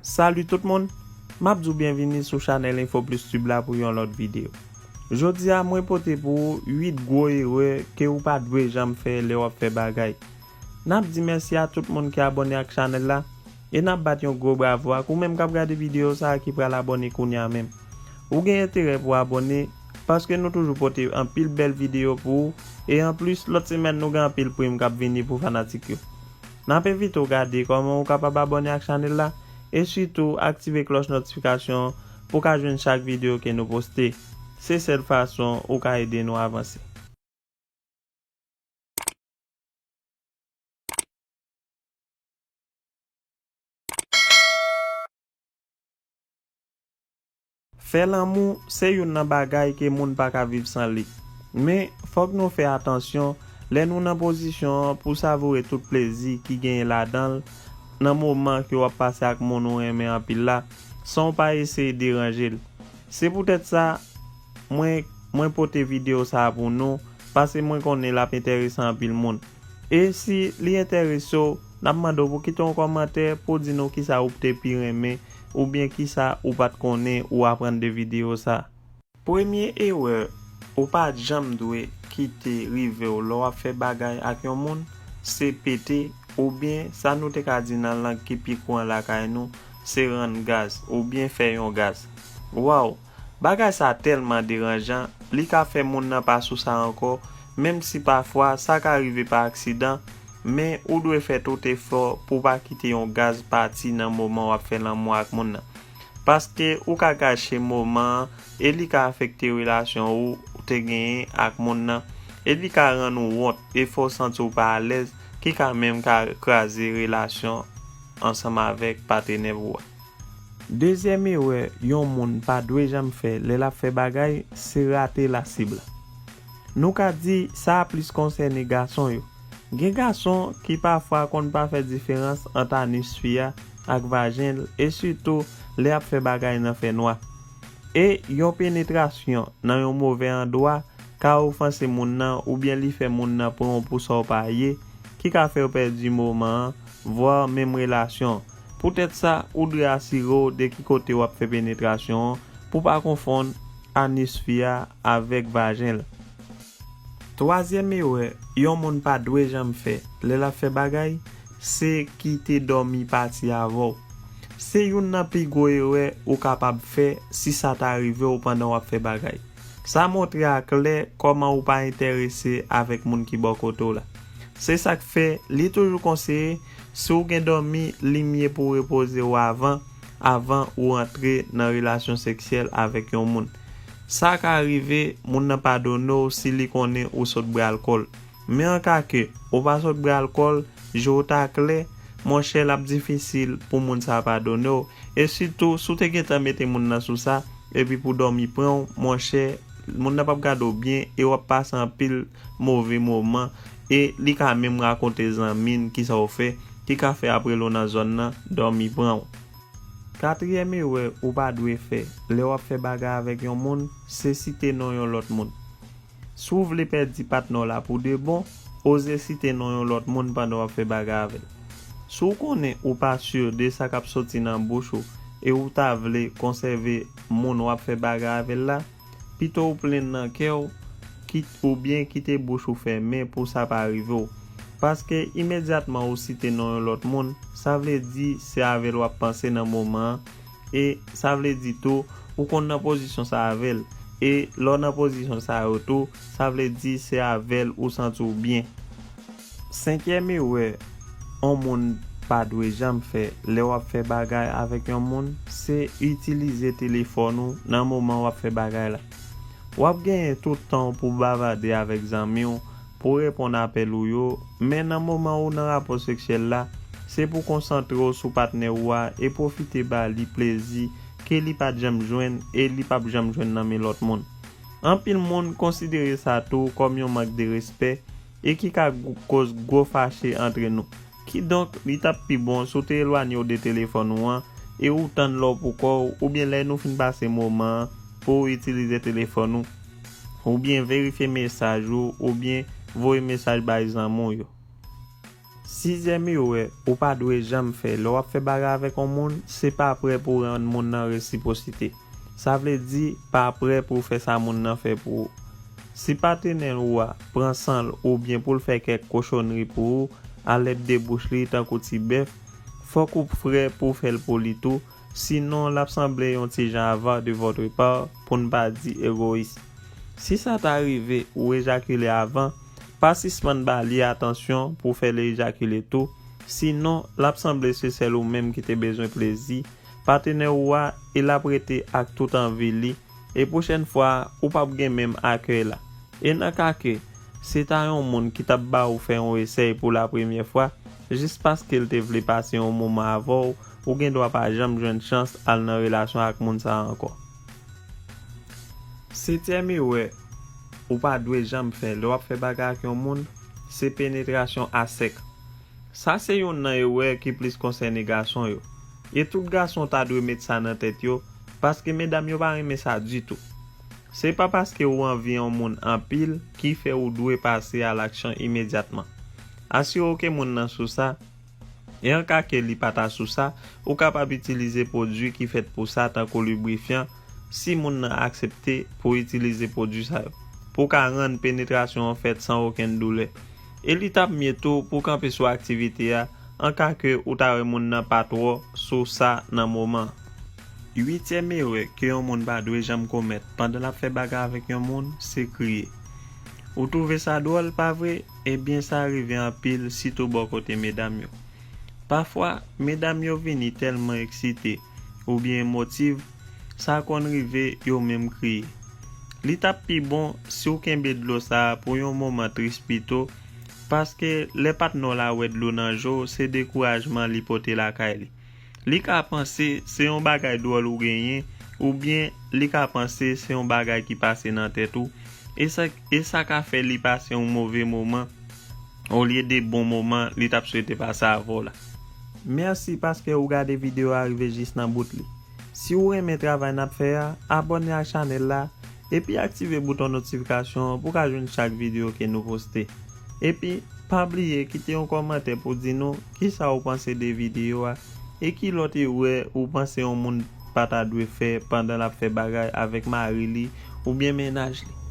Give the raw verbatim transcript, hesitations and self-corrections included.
Salut tout moun, m ap di w byenvini sou chanèl Info Plus Tube la pou yon lòt videyo. Jodi a, mwen pote pou ou uit gwo erè ke ou pa dwe janm fè lè w ap fè bagay. N ap di mèsi a tout moun ki abòne ak chanèl la, e n ap bat yon gwo bravo ak ou menm k ap gade videyo sa a ki pral abòne kounye a menm. Ou gen enterè pou w abòne, paske nou toujou pote anpil bèl videyo pou ou, e anplis, lòt semèn nou gen anpil prim k ap vini pou fanatik yo. N ap envite w gade kòman ou kapab abòne ak chanèl la, e sitou aktive klòch notifikasyon an pou w ka jwenn chak videyo ke nou poste. Se sèl fason ou ka ede nou avanse. Fè lanmou se youn nan bagay ke moun pa ka viv san li. Men, fòk nou fè atansyon lè nou nan pozisyon an pou savoure tout plezi ki genyen ladan l nan moman ke w ap pase ak moun ou renmen anpil la, san w pa eseye deranje l. Se poutèt sa, mwen, mwen pote videyo sa a pou nou, paske mwen konnen l ap enterese anpil moun. E si li enterese w, n ap mande w pou kite yon kòmantè pou w di nou kisa ou te pi renmen oubyen kisa ou pa t konnen ou aprann de videyo sa a. Premye erè ou pa janm dwe kite rive w lè w ap fè bagay ak yon moun, se pete, oubyen sa nou te ka di nan lang ki pi kouran lakay nou, se rann gaz, oubyen fè yon gaz. Waw, bagay sa tèlman deranjan, li ka fè moun nan pa sou sa ankò, menm si pafwa sa ka rive pa aksidan, men ou dwe fè tout efò pou w pa kite yon gaz pati nan moman w ap fè lanmou ak moun nan. Paske ou ka gache moman an e li ka afekte relasyon ou te genyen ak moun nan, e li ka rann ou wont e fè w santi w pa alèz, ki ka menm ka kraze relasyon ansanm avèk patenè ou a. Dezyèm erè yon moun pa dwe janm fè lè l ap fè bagay, se rate lasib la. Nou ka di sa a plis konsène gason yo. Gen gason ki pafwa konn pa fè diferans ant anis fi a ak vajen l, e sitou lè y ap fè bagay nan fènwa. E yon penetrasyon nan yon move andwa ka ofanse moun nan oubyen li fè moun nan pran w pou sa w pa ye, ki ka fè w pèdi moman an, vwa menm relasyon an. Poutèt sa, ou dwe asire w de ki kote w ap fè penetrasyon an pou w pa konfonn anis fi a avèk vajen l. Twazyèm erè yon moun pa dwe janm fè lè l ap fè bagay, se kite dòmi pati avè w. Se youn nan pi gwo erè ou kapab fè si sa ta rive w pandan w ap fè bagay. Sa montre aklè kòman ou pa enterese avèk moun ki bò kote w la. Se sa k fè li toujou konseye, si w gen dòmi, li mye pou w repoze w avan, avan ou antre nan relasyon seksyèl avèk yon moun. Sa ka rive moun nan padone w si li konnen ou sot bwè alkòl. Men an ka ke ou pa sot bwè alkòl, je w ta klè, monchè, l ap difisil pou moun sa a padone w. E sitou, si w te gentan mete moun nan sou sa, epi pou dòmi pran w, monchè, moun nan p ap gade w byen e w ap pase anpil move moman, e li ka menm rakonte zanmi n kisa w fè, ki ka fè apre l ou nan zòn nan, dòmi pran w. Katriyèm erè ou pa dwe fè lè w ap fè bagay avèk yon moun, se site non yon lòt moun. Si w vle pèdi patnè w la pou de bon, oze site non yon lòt moun pandan w ap fè bagay avè l. Si w konnen ou pa si de sa k ap soti nan bouch ou e ou ta vle konsève moun w ap fè bagay avè l la, pito w plenn nan kè w, kit, oubyen kite bouch ou fèmen pou sa pa rive w. Paske imedyatman ou site non yon lòt moun, sa vle di se avè l w ap panse nan moman an, e sa vle di tou ou konn nan pozisyon sa avè l. E lè w nan pozisyon sa yo tou, sa vle di se avè l ou santi w byen. Senkyèm erè yon moun pa dwe janm fè lè w ap fè bagay avèk yon moun, se itilize telefòn ou nan moman w ap fè bagay la. W ap genyen tout tan w pou bavade avèk zanmi w, pou reponn apèl ou yo, men nan moman ou nan rapò seksyèl la, se pou konsantre w sou patnè ou a e pwofite ba li plezi ke li pa t janm jwenn e li p ap janm jwenn nan men lòt moun. Anpil moun konsidere sa tou kòm yon mank de respè e ki ka gwo- koz gwo fache antre nou. Kidonk, li t ap pi bon si w te elwanye w de telefòn ou an e ou tann lè w pou kò w oubyen lè nou fin pase moman an pou w itilize telefòn ou, oubyen verifye mesaj ou, oubyen voye mesaj bay zanmi w yo. Sizyèm erè ou pa dwe janm fè lè w ap fè bagay avèk yon moun, se pa prè pou w rann moun nan resipwosite. Sa vle di, pa prè pou w fè sa moun nan fè pou ou. Si patenè ou a pran san l oubyen pou l fè kèk kochonri pou ou, alèd de bouch li tankou ti bèf, fòk ou prè pou w fè l pou li tou, sinon l ap sanble yon ti jan avare de votre part, pou n pa di egoyis. Si sa ta rive ou ejakile avan, pa sispann ba li atansyon pou fè l ejakile tou, sinon l ap sanble se sèl ou menm ki te bezwen plezi patenè ou a, e l ap rete ak tout anvi li, e pwochèn fwa ou p ap gen menm akèy la. E nan ka ke se ta yon moun ki t ap ba ou fè yon esèy pou lapremyè fwa, jis paske l te vle pase yon moman avè w, ou gen dwa pa janm jwenn chans al nan relasyon ak moun sa a ankò. Setyèm erè ou pa dwe janm fè lè w ap fè bagay ak yon moun, se penetrasyon a sèk. Sa se youn nan erè ki plis konsène gason yo. E tout gason ta dwe met sa nan tèt yo, paske medam yo pa renmen sa ditou. Se pa paske ou anvi yon moun anpil ki fè ou dwe pase a laksyon imedyatman. Asire w ke moun nan sou sa, e an ka ke li pa ta sou sa, ou kapab itilize pwodui ki fèt pou sa tankou librifyan, si moun nan aksepte pou w itilize pwodui sa yo, pou w ka rann penetrasyon an fèt san okenn doulè. E li t ap mye tou pou w kanpe sou aktivite a, an ka ke ou ta wè moun nan pa twò sou sa nan moman an. Uityèm erè ke yon moun pa dwe janm komèt pandan l ap fè bagay avèk yon moun, se kriye. Ou twouve sa dwòl, pa vre? Ebyen, sa rive anpil, sitou bò kote medam yo. Pafwa, medam yo vini tèlman eksite oubyen emotive, sa konn rive yo menm kriye. Li t ap pi bon si w kenbe dlo sa a pou yon moman tris pito, paske lè patnè w la wè dlo nan je w, se dekourajman li pote lakay li. Li ka panse se yon bagay dwòl ou genyen, oubyen li ka panse se yon bagay ki pase nan tèt ou, e sa, e sa ka fè li pase yon move moman olye de bon moman li t ap swete pase avè w la. Mèsi paske ou gade videyo a rive jis nan bout li. Si ou renmen travay n ap fè a, abòne ak chanèl la, epi aktive bouton notifikasyon an pou w ka jwenn chak videyo ke nou poste. Epi, pa bliye kite yon kòmantè pou di nou kisa ou panse de videyo a, e ki lòt erè ou panse yon moun pa ta dwe fè pandan l ap fè bagay avèk mari li oubyen mennaj li.